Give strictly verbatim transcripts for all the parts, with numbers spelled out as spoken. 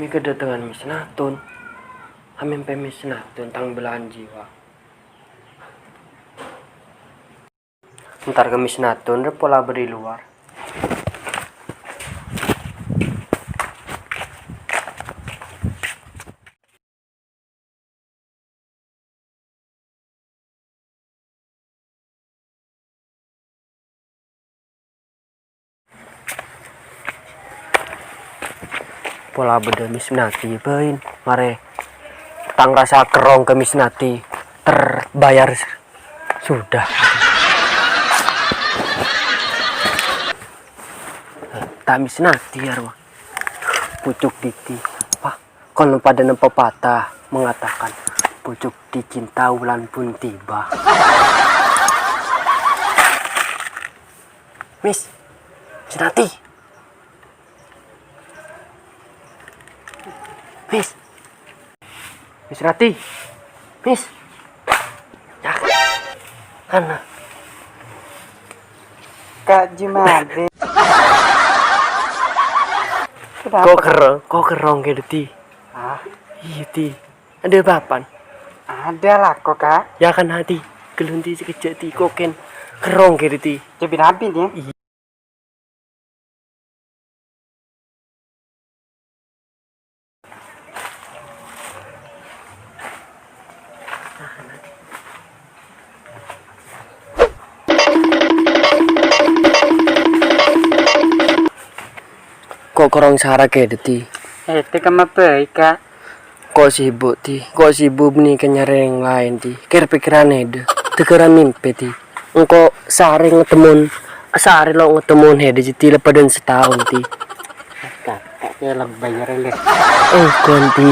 Kedatengan Misnatun. Amèmpè Misnatun tang belahan jiwa. Entar ka Misnatun rè pola bâdâ è lowar. Pola bâdâ Misnati bhâi, marè tang rasa kerrong ka Misnati terbayar sudah. Ta' Misnati, arwah. Pucuk diti. Wah, Kon padâna pepatah mengatakan, "Pucuk dicinta wulan pun tiba." Mis, Misnati. Mis. Misnati. Mis. Cak. Kana. Kak Jumadi. Kenapa, Kak? Ko' kerrong, ko' kerrong kè, Deti. Ah. Iyâ, Ti. Adâ bâpa'na? Adâ lako, Kak. Yâ kan, Ti. Ghellun, Ti, sakejjhâ', Ti. Ko' kèng kerrong kè, Ti. Jâ' bi-nabin, yâ? Iyâ. Ko' kerrong sara kè, Deti. Eh, tè kemma bhâi, Kak. Ko' sibuk, Ti. Ko' sibuk bânnè kè nyarè orèng laèn, Ti. Kèr-pèkkèran èdâ. Tèghârâ mèmpè, Ti. Engko' sarè ngetemmon, sarè lo' ngetemmon èdâ, Ti, la padâna sataon, Ti. Kakak kè lebay nyarè lè. Engko', Ti.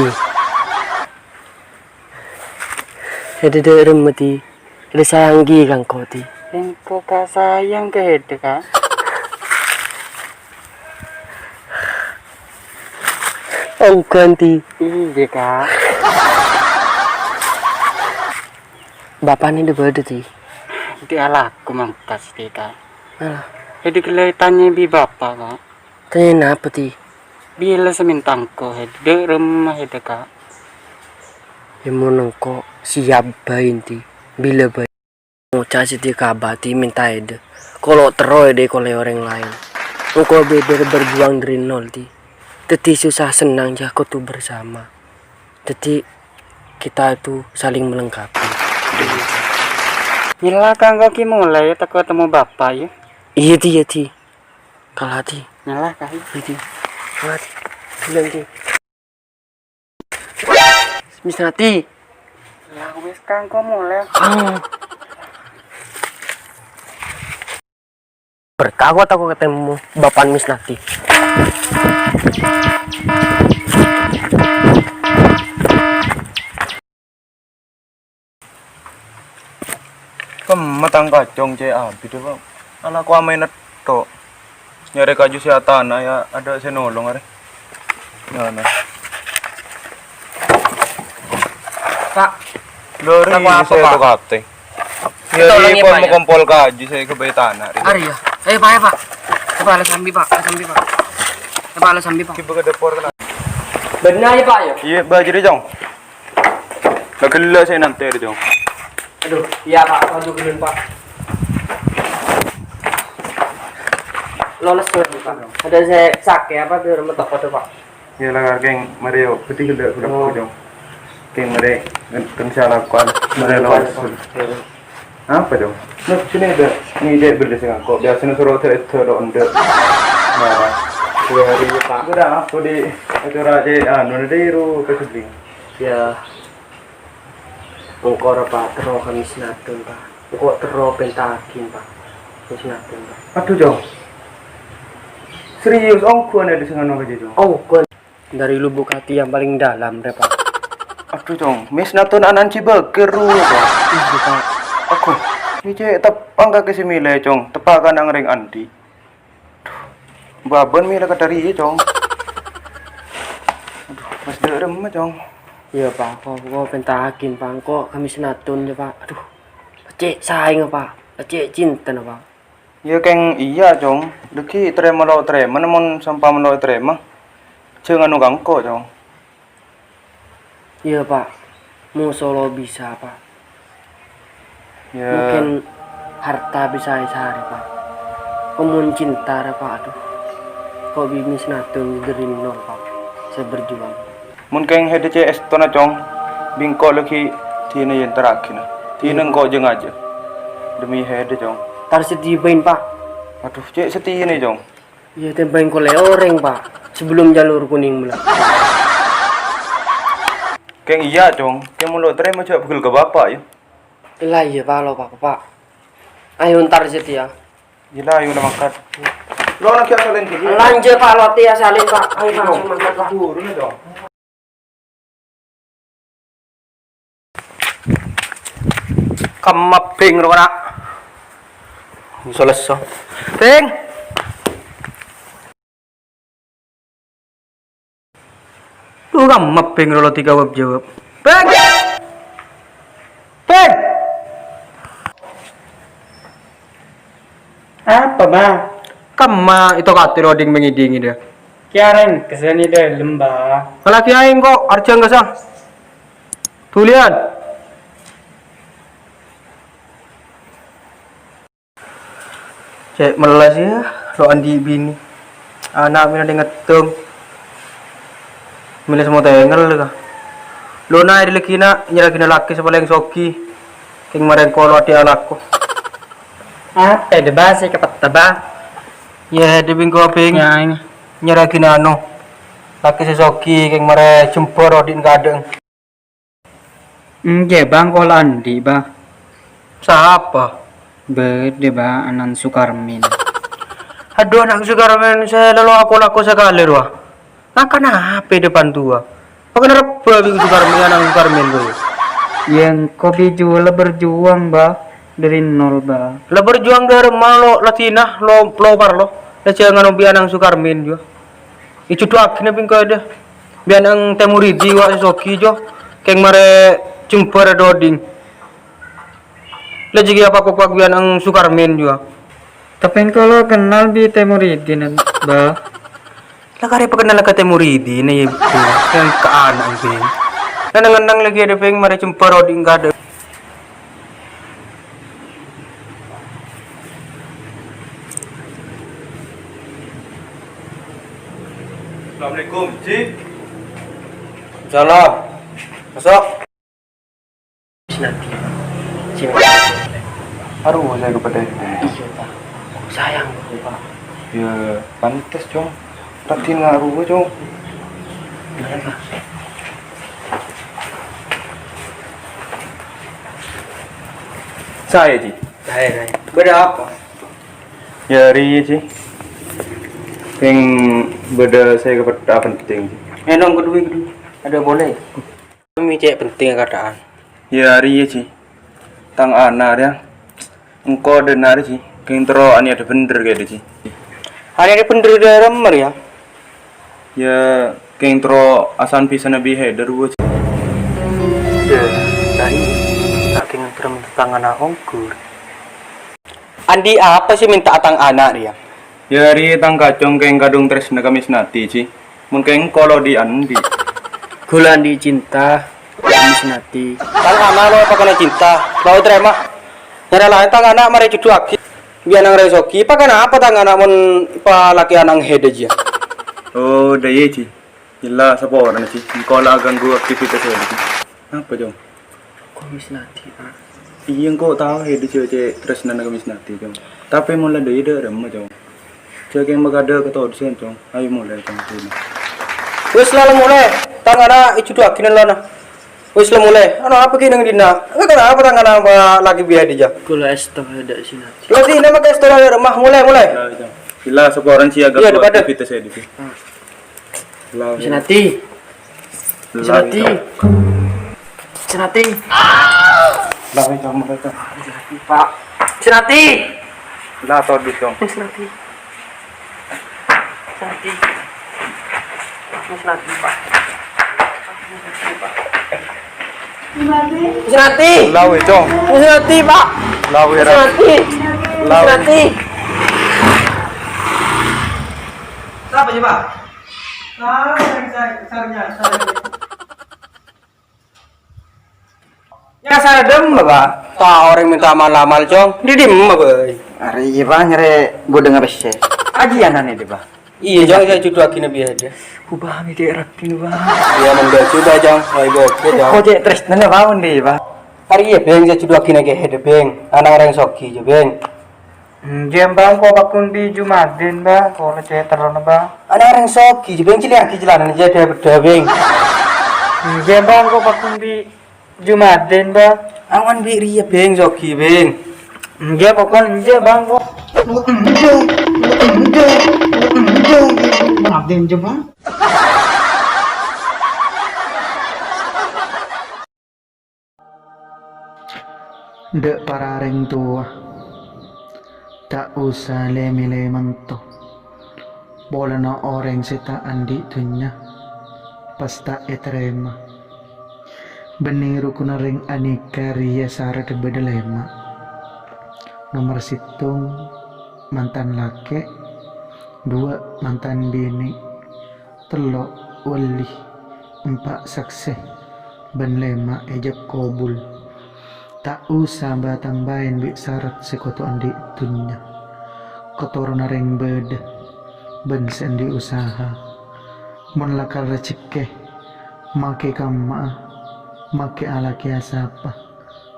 Èdâ dâ' remma, Ti. Èdâ sayang ghi' ka engko', Ti. Engko' ka sayang ka èdâ, Kak. Ongguwan, Ti. Iyâ, Kak. Bapa'na dâ' bâdâ, Ti? Dâ' alako mangkat, Ti, Kak. Alah. Èdâ ghellâ' ètanya'è bi' bapa', Kak. Tanya napa, Ti? Bilâ sè mènta engko' èdâ, dâ' remma èdâ, Kak. Yâ, mon engko' siap bhâi, Ti. Bilâ bhâi? Ngoca' sè dhika bâdâ mènta èdâ. Kolo' terro èdâ èkollè orèng laèn. Engko' bhidhâr berjuang dâri nol, Ti. Dhâddhi susah sennang jâ kodhu bersama. Dhâddhi kita itu saling melengkapi. Nyella ka engko' ghi' molaè tako' temmo bapa', yâ? Iyâ, Ti, iyâ, Ti. Kala, Ti. Nyella ka, yâ? Iyâ, Ti. Kala, Ti. Bilang, Ti. Misnati. Lah, wis, Kang, engko' molaè. Ah. Berkah kok tako' ketemu Bapak Misnati. Kemma tang kacong cè' abit, Pak. Alako amènèt tok. Nyarè kaju sè atana, yâ, adâ' sè nolong, arè. Nah, nah. Pak. Lho, ri, apa, Pak? Katè. Yâ, ri, pon, Pak, yâ? Mau kompol kaju sè èghâbây tana, ri. Arè, yâ. Ayo, Pak, ayo, Pak. Coba, alas sambi, Pak. Alas sambi, Pak. Coba, alas sambi, Pak. Coba ke dapur, kena. Bener, yâ, Pak, yâ? Iyâ, bâjâ rè, Cong. La ghellâ' sè nantè rè, Cong. Aduh, iyâ, Pak. Aduh, ghellâ', Pak. Lolos, Pak. Adâ' sè sakè' apa tuh, rèmèt apa tuh, Pak? Iyâ, la kèng marè, yo, pètè ghellâ', ghellâ', Cong. Kèng marè, kèng sè alako, marè lolos. Iyâ. Apa, Cong? Nah, sini ada. Ini cek beli sing aku. Biasanya suruh saya itu lo ende. Nah, dua hari, Pak. Udah, aku di acara cek, anu, nanti ru ke sebelah. Yâ. Engko' ra, Pak, terro ka Misnatun, Pak. Engko' terro pènta'aghi, Pak. Misnatun, Pak. Aduh, Cong. Serius, ongguwan adâ' sè nganu ka jâ, Cong? Ongguwan. Dâri lubuk hati yang paling dalam, rè, Pak. Aduh, Cong. Misnatun anan si Bagir, ru, Cong. Iyâ, Pak. Aduh. Ini cek teppa' kakè sè mèlè, Cong. Teppa' ka nang rèng andi'. Aduh, bâbân mèlè ka dâri, Cong. Aduh, pas dâ' remma, Cong. Iyâ, Pak, ko', ko' pènta'aghi, Pak, ko' ka Misnatun, yâ, Pak. Aduh, cè' saènga, Pak. Cè' cintana, Pak. Yâ, kèng iyâ, Cong. Dâgghi' tarèma lo' tarèma, mon sampama lo' tarèma. Jhâ' nganu ka engko', Cong. Iyâ, Pa'. Moso lo' bisa, Pa'. Yâ. Mungkin harta bisa èsarè, Pa'. Ko' mon cinta rè, Pa', adhu. Ko' bi' Misnati dhâri nol, Pa'. Sè berjuang. Mon kèng hèdâ cè' èstona, Cong, bi' engko' laghi' dinah èyentarraghina. Dinah engko' jâ-ngajâ. Demi hèdâ, Cong. Tar satèya bhâi, Pa'. Adhu, cè' satèya nè, Cong. Iyâ, tèmbhâng engko' lè orèng, Pa'. Sebelum jalur kuning mula. Kèng iyâ, Cong. Kèng mon lo' tarèma jhâ' bhâghel ka Bapa', yâ. Ella iyâ, Pa', lo' Pa', Pa'. Ayo, entar satèya. Iyâ la, ayo, la mangkat. Lo' naghi' asalin dulu. Lanjut, Pa', lo' tèya salin, Pa'. Ayo, Pa', ayo, mangkat, Pa'. Turun, Cong. Kemma bhing rowa, Na'. Salesso. Bhing! Lu kemma bhing rowa tèka jâwâb. Bhing! Bhing! Apa, Ba? Kemma èto katè lo' ding-mèngèdingè dâ. Kèya rèng kesèna dâlem, Ba. Kalaghi aèng ko', arjhâng kassa. Dhuliyân. Cè' mellas, yâ, lo' andi' binè. Ana' mènta ngeddhâng. Mèlè semmo tengel, ka. Lo' na' èdhâlâghinâ, nyerraghina lakè sè palèng soghi. Kèng marè engko' lo' adhi' alako. Apa dâ, Ba, sè èkapetta, Ba? Yâ, dâ bingko, Bing. Yâ, iyâ. Nyerraghina ano. Lakè sè soghi, kèng marè jembhâr odi'na kaadâ'ân. Enjâ', Ba, engko' la andi', Ba. Sapa? Bâdâ, Ba, ana'na Sukarmin. Adhu, ana' Sukarmin sè la lo' ako-lako sakalè rowa. Ngakan apa è depan towa? Pakana rebbhâ bi' Sukarmin, ana'na Sukarmin rowa. Yâ, engko' bi' jhuwâ la berjuang, Ba. Dâri nol, Ba. La berjuang dâri malo, la dinah, lo, lo parlo. La jhângan bi' ana'na Sukarmin jhuwâ. Èjhudhuwâghina bi' engko' dâ. Bi' ana'na Tèmuridi wa sè soghi, Jo. Kèng marè jembhâr odi'na. La jâghi apa-apa bi' ana'na Sukarmin jhuwâ. Tapè engko' lo' kennal bi' Tèmuridi, Ba. La karè pakennal ka Tèmuridi, nè, yâ, Bing. Yang ka ana', Bing. Nang-ennang laghi' adâ, Bing, marè jembhâr odi'na kaadâ'. Assalamualaikum, Ji. Salam. Masuk. Nanti. Sini. Aduh, saya kepada. Iya, Pak. Sayang, Pak. Ya, pantes, Cong. Tadi ngaruh, Cong. Kenapa? Saya, Ji. Saya, saya. Bâdâ apa? Ya, arèya, Ji. Kèng bâdâ sè kapètta penting, Ji. Enong kedua, kedua. Ada boleh. Kami cek penting keadaan. Ya, arèya, Ji. Tang ana' rèya. Engko' dâna rèya, Ji. Kèng terro anèyadhâ bhender kèya, Ji. Anèyadhâ bhender dârâmma rèya? Ya, kèng terro asan bisa nabi Haider, Bu. Dâ, tadi tak kèng terro minta tang ana' ongghu. Andi' apa sè mènta'a tang ana' rèya? Ya, arèya tang kacong kèng kadhung trèsna ka Misnati, Ji. Mon kèng engko' lo' dhi' andi'. Ghulâ andi' cinta, Misnati. Tang ana' lo' pakana cinta, lo' tarèma. Nyara laèn tang ana' marè jhudhuwâghi. Bi' ana' rèya soghi, pakana apa tang ana' mon palakè ana' Haider jiyâ? Oh, dâ iyâ, Ji. Ella saporana, Ji. Engko' la aganggu aktivitas saya, Ji. Apa, Cong? Ko' Misnati, Pak. Iyâ, engko' tao Haider jiyâ cè' trèsnana ka Misnati, Cong. Tapè mon la dâ iyâ dârâmma, Cong. Jhâ' kèng makadâ' katodusan, Cong. Ayo molè, Cong. Wis la, la molè. Tang ana' èjhudhuwâghi nèng lana. Wis la molè. Ana' apa kèng nèng dinna'? Enggak, kenapa tang ana' palakè bi' Haider jiyâ? Ghulâ èsto dâ' Misnati. La dinna' makè èsto dâ' roma. Molè, molè. Ella, Cong. Ella, saporana, Ji, agak aktivitas saya, Ji. Ella, Misnati. Ella, Misnati. Cong. Senati. Lah, wis, kamu, wis, Cong. Senati, Pak. Senati. Lah, todus, Cong. Senati. Senati. Senati, Pak. Senati. Lah, wis, Cong. Senati, Pak. Lah, wis, Ra. Senati. Lah, wis. Senati. Siapa sih, Pak? Ah, yang saya, saya, saya. Kasar dâmma, Bâ? Ta' orèng mènta amal-amal, Cong. Dâ' dâmma, bâi? Arè iyâ, Bâ, nyarè ghudhângnga pèssè. Ajiyâ ana'na dâ', Bâ. Iyâ, Jong, sè juduwaghinna biyâ dâ. Bâ, mè' dâ' raddhin, Bâ. Iyâ, mon bâjhu, Bâ, Jong. Wâi, oke, Jong. Ko' cè' trèsnana, Bâ, mon dâ, Bâ. Arè iyâ, Bhing, sè juduwaghinna kèhèdhâ, Bhing. Ana' orèng soghi, jâ, Bhing. Enjâ, Bâ, ko' pagghun bi' Jumadin, Bâ. Ko' la cè' terrona, Bâ. Ana' orèng soghi, jâ, Bhing, cèlèyaghi jhâlânan, jâ, dâ-, dâ-, Bhing. Enjâ, Bâ, ko' pagghun bi' Jumadin, Bâ. Awan bi' rèya, Bhing, soghi, Bhing. Enjâ, pokok enjâ, Bâ, ko'. Enjâ, enjâ, enjâ, Jumadin, jâ, Bâ. Dâ' para rèng towa, ta' osa lè-mèlè manto. Polana orèng sè ta' andi' dhunnya, pas ta' ètarèma. Bânnè rukunna rèng anèka rèya sarat bâdâ lèma'. Nomer sèttong, mantan lakè', duwâ', mantan binè', tello', wali, empa', saksè, bân lèma', ijab kabul. Ta' osa bâ-tambâi bi' sarat sè kodhu andi' dhunnya. Katoronna rèng bâdâ, bân sè andi' usaha. Mon lakar rajhekkè, makè kamma'a, makè alakèya sapa,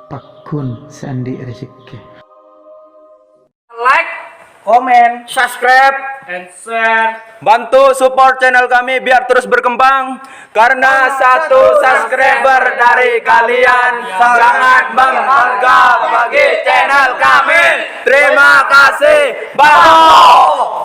pagghun sè andi' rajhekkè. Like, comment, subscribe, and share. Bantu support channel kami biar terus berkembang. Karena satu subscriber dari kalian sangat berharga bagi channel kami. Terima kasih. Bye.